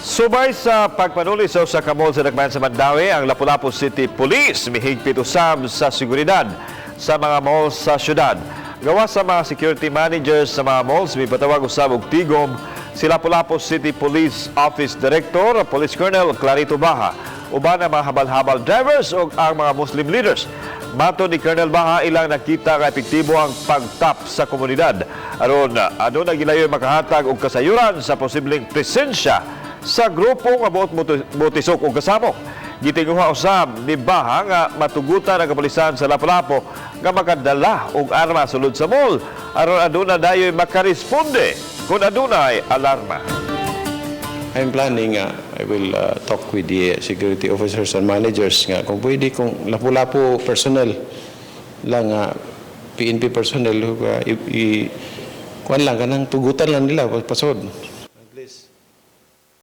Subay sa pagpanuli sa usa ka mall sa Dakbayan sa Mandaue, ang Lapu-Lapu City Police mihigpit usab sa seguridad sa mga malls sa syudad. Gawas sa mga security managers sa mga malls, mipatawag usab og tigom si Lapu-Lapu City Police Office Director, Police Colonel Clarito Baha, uban ang mga habal-habal drivers ug ang mga Muslim leaders. Matod ni Colonel Baha, ilang nakita nga epektibo ang pagtap sa komunidad aron aduna gilayoy makahatag og kasayuran sa posibleng presensya sa grupo nga buot motisok og kasamok. Gitinguha usab ni Baha nga matugutan ang kapulisan sa Lapu-Lapu nga makadala og arma sulod sa mall aron aduna dayoy makaresponde kung adunay alarma. I'm planning nga I will talk with the security officers and managers nga kung pwede, kung Lapu-Lapu personnel lang nga PNP personnel, i kuan lang, kanang tugutan lang nila pasod.